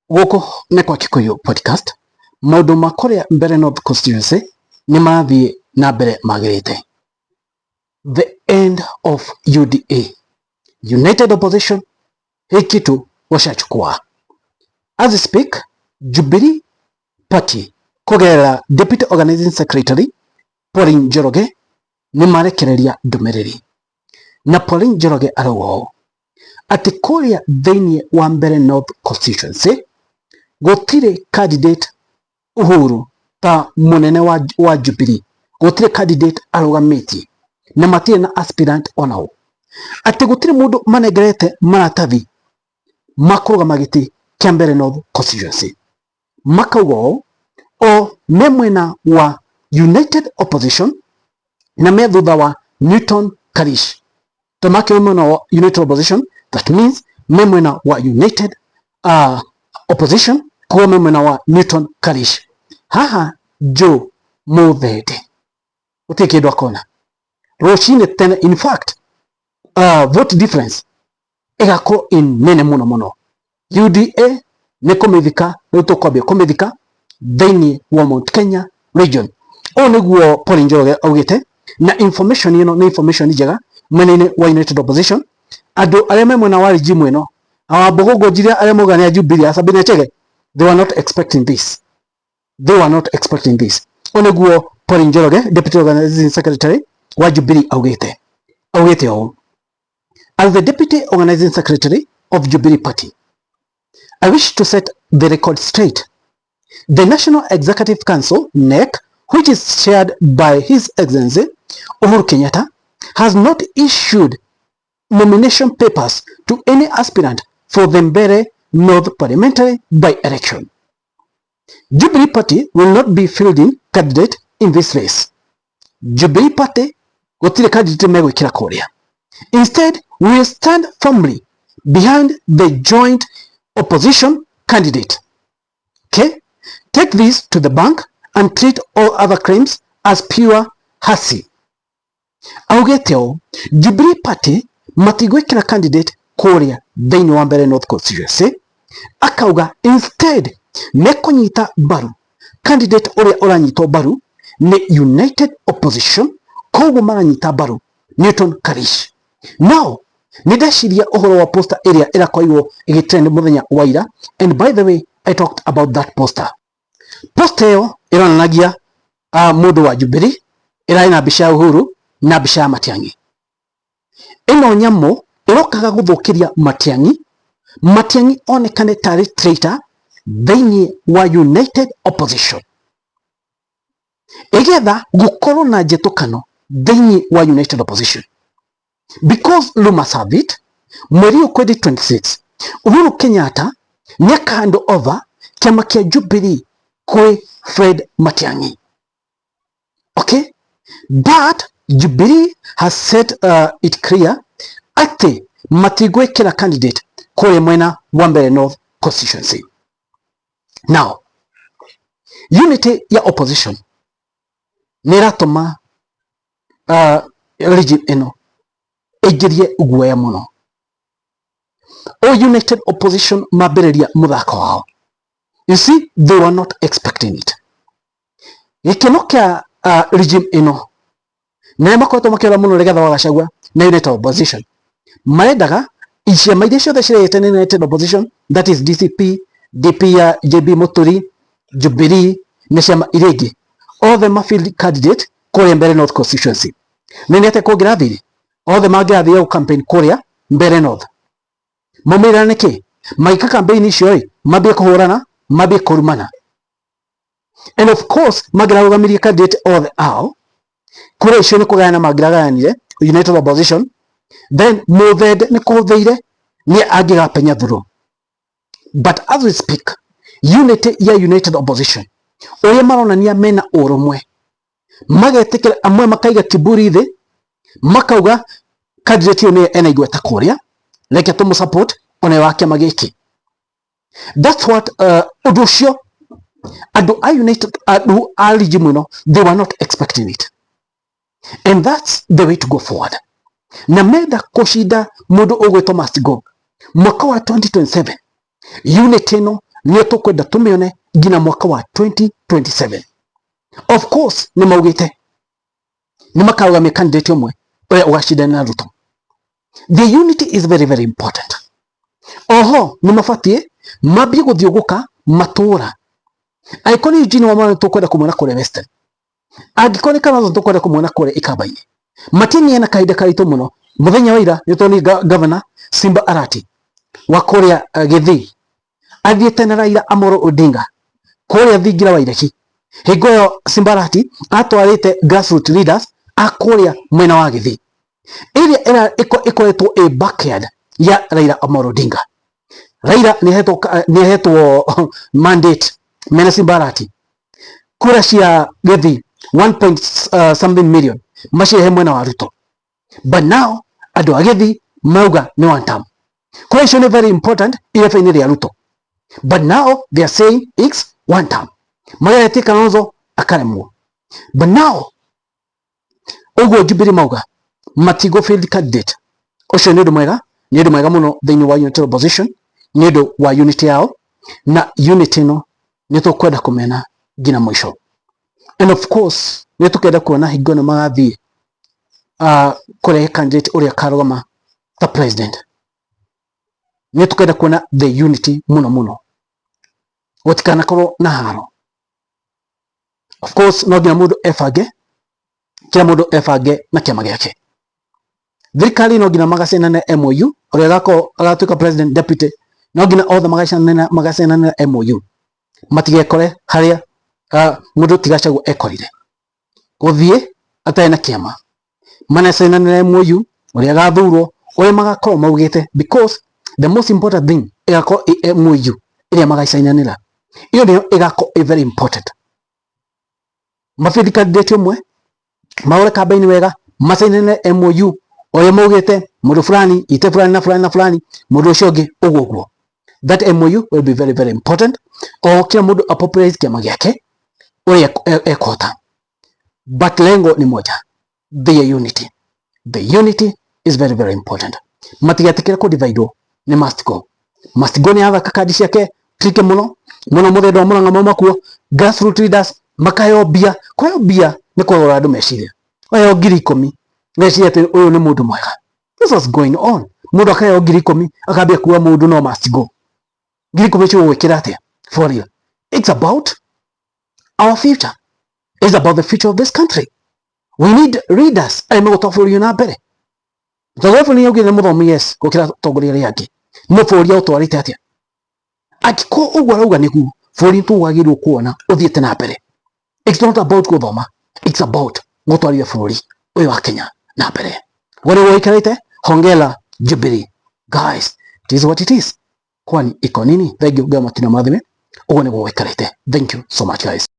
Gũkũ nĩ kwa Kikuyu Podcast. Maũndũ ma kũrĩa Mbere North Constituency nĩ marathiĩ na mbere magĩrĩte. The end of UDA. United Opposition, hii kitu washachukua. As we speak, Jubilee Party kũgerera Deputy Organizing Secretary Pauline Njoroge nĩ marekereria ndũmĩrĩri. Na Pauline Njoroge arauga ũũ atĩ kũrĩa thĩinĩ wa Mbere North Constituency gũtirĩ candidate Uhuru ta mũnene wa Jubilee, gũtirĩ candidate arũgamĩtie na matirĩ na aspirant ona ũ, atĩ gũtirĩ mũndũ manengerete maratathi ma kũrũgama gĩtĩ kĩa Mbere North Constituency. Makauga ũũ o me mwena wa United Opposition na me thutha wa Newton Karish, to makĩrĩ mwena wa United Opposition, that means me mwena wa United Opposition, koguo me mwena wa Newton Karish. Haha Joe Muthende gũtirĩ kĩndũ akona rũcinĩ tene. In fact, vote difference ĩgakorwo ĩ nene mũno mũno. UDA nĩ kũmĩthika, rĩu tũkwambia kũmĩthika thĩinĩ wa Mount Kenya region. Ũũ nĩguo Pauline Njoroge augĩte, na information ĩno nĩ information njega mwena-inĩ wa United Opposition. Andũ arĩa me mwena wa regime ĩno, Wambogo Ngonjiria, arĩa mauga nĩ a Jubilee, a Sabina Chege, they were not expecting this, they were not expecting this. Ũũ nĩguo Pauline Njoroge, Deputy Organizing Secretary wa Jubilee, augĩte ũũ: "As the Deputy Organizing Secretary of Jubilee Party, I wish to set the record straight. The National Executive Council, NEC, which is chaired by His Excellency Uhuru Kenyatta, has not issued nomination papers to any aspirant for the Mbere North parliamentary by-election. Jubilee Party will not be fielding candidate in this race." Jubilee Party gũtirĩ candidate megwĩkĩra kũrĩa. "Instead, we will stand firmly behind the joint opposition candidate." Okay? "Take this to the bank and treat all other claims as pure hearsay." Augĩte ũũ, Jubilee Party matigwĩkĩra candidate kũrĩa thĩinĩ wa Mbere North Constituency. Akauga instead mekũnyita mbaru candidate ũrĩa ũranyitwo mbaru nĩ United Opposition, koguo maranyita mbaru Newton Karish. Now nĩ ndeciria ũhoro wa poster ĩrĩa ĩrakorirwo ĩgĩtrend mũthenya wa ira, and by the way, I talked about that poster. Poster ĩyo ĩronanagia mũndũ wa Jubilee, ĩrarĩ na mbica ya Uhuru na mbica ya Matiang'i. Ĩno nyamũ ĩrokaga gũthũkĩria Matiang'i, Matiang'i onekane tarĩ traitor thĩinĩ wa United Opposition, ĩgetha gũkorwo na njĩtũkano thĩinĩ wa United Opposition, because rumors have it mweri ũyũ 2026 Uhuru Kenyatta nĩ aka hand over kĩama kĩa Jubilee kwĩ Fred Matiang'i. Okay, but Jubilee has set it clear atĩ matigwĩkĩra candidate kũrĩa mwena wa Mbere North Constituency. Now unity ya opposition nĩ ĩratũma regime ĩno ĩingĩrie guoya mũno. O United Opposition mambĩrĩria mũthako wao, you see, they were not expecting it. Gĩkeno kĩa regime ĩno na arĩa makoretwo makĩora mũno Rigathĩ wa Gachagua na United Opposition, marendaga ciama iria ciothe ciregete nĩ United Opposition, that is DCP, DP ya JB Muturi, Jubilee na ciama iria ingĩ, othe ma field candidate kũrĩa Mbere North Constituency. Nĩ atĩa kũngĩrathire othe mangĩrathire gũ campaign kũrĩa Mbere North? Maumĩrĩra nĩ kĩ? Magĩka campaign icio ĩ mambie kũhũrana, mambie kũrumana, and of course mangĩrarũgamirie candidate othe ao kũrĩa icio nĩ kũgayana mangĩragayanire United Opposition, then Muthende nĩ kũhũthĩire nĩ angĩgapenya through. But as we speak, unity ya United Opposition, ũrĩa maronania mena ũrũmwe, magetĩkĩra, amwe makaiga kiburi thĩ, makauga candidate ũyũ nĩwe ena igweta kũrĩa, reke tũmũ support ona wa kĩama gĩkĩ. That's what ũndũ ũcio andũ a United, andũ a regime ĩno, they were not expecting it, and that's the way to go forward. Na menda kũcinda mũndũ ũgwĩtwo must go mwaka wa 2027, unity ĩno Nĩyo tũkwenda tũmĩone nginya mwaka wa 2027. Of course nĩ maugĩte nĩ makarũgamia candidate ũmwe ũrĩa ũgacindana na Ruto. The unity is very very important. Oho nĩ mabatiĩ mambie gũthiũngũka matũra. Angĩkorwo nĩ Eugene Wamalwa tũkwenda kũmuona kũrĩa Western, angĩkorwo nĩ Kalonzo tũkwenda kũmuona kũrĩa Ikamba-inĩ. Matinia na kahinda karitũ mũno. Mũthenya wa ira nĩ tuonire Governor Simba Arati wa kũrĩa Gĩthii athiĩte na Raila Amolo Odinga kũrĩa thingira wa Iregi. Hingo ĩyo Simba Arati atwarĩte grassroots leaders a kũrĩa mwena wa Gĩthii ĩrĩa ĩkoretwo ĩ backyard ya Raila Amolo Odinga. Raila nĩ ahetwo mandate mena Simba Arati kura cia Gĩthii 1 point something million macirehe mwena wa Ruto, but now andũ a Gĩthii mauga nĩ one term. Kura icio nĩ very important irebe-inĩ rĩa Ruto, but now they are saying it's one term. Mageretie Kalonzo akaremwo, but now ũguo Jubilee mauga matigo field candidate. Ũcio nĩ ũndũ mwega, nĩ ũndũ mwega mũno thĩinĩ wa united opposition, nĩ ũndũ wa unity yao, na unity ĩno nĩ tũkwenda kũmena nginya mũico. And of course nĩ tũkenda kuona hingo ĩno magathiĩ kũrehe candidate ũrĩa akarũgama ta president. Nĩ tũkenda kuona the unity mũno mũno, gũtikanakorwo na haro. Of course no nginya mũndũ ebange, kila mũndũ ebange na kĩama gĩake. Thirikari no nginya magacainane MOU, ũrĩa agakorwo agatuĩka president, deputy, no nginya othe magacainane MOU, matigekore harĩa mũndũ ti Gachagua ekorire gũthiĩ atarĩ na kĩama. Manacainanĩra MOU ũrĩa agathurwo, ũrĩa magakorwo maugĩte, because the most important thing ĩgakorwo ĩ MOU ĩrĩa magacainanĩra, ĩyo nĩyo ĩgakorwo ĩ very important. Mafield candidate ũmwe, marore campaign wega, macainanĩre MOU ũrĩa maugĩte, mũndũ fulani ite fulani na fulani na fulani, mũndũ ũcio ũngĩ ũguo ũguo. That MOU will be very very important. O kila mũndũ apopulate kĩama gĩake ũrĩa ekũhota, but lengo ni moja, the unity. The unity is very very important. Matigetĩkĩre kũdividwo nĩ must go. Must go nĩ athaka kandi ciake tricky mũno mũno. Mũthemba wa Murang'a mauma kuo grassroots leaders makaheo mbia. Kũheo mbia nĩ kũgarũra andũ meciria. Waheo 10,000 meciria atĩ ũyũ nĩ mũndũ mwega. This was going on. Mũndũ akaheo 10,000 akambia kuga mũndũ no must go. 10,000 icio ũgwĩkĩra atĩa? For real, it's about our future. It's about the future of this country. We need leaders arĩa megũtwara bũrũri ũyũ na mbere. Mũtongoria wa bũrũri nĩaugire nĩ mũthomi, yes, gũkĩra atongoria arĩa angĩ. No bũrũri aũtwarĩte atĩa? Angĩkorwo ũguo arauga nĩguo bũrũri tũwagĩrĩirwo kuona ũthiĩte na mbere, it's not about gũthoma, it's about gũtwarithia bũrũri ũyũ wa Kenya na mbere. Ũguo nĩguo gũikarĩte. Hongera Jubilee guys, it is what it is. Kwani iko nini? Thank you. Ngai matina mathime. Ũguo nĩguo gũikarĩte. Thank you so much, guys.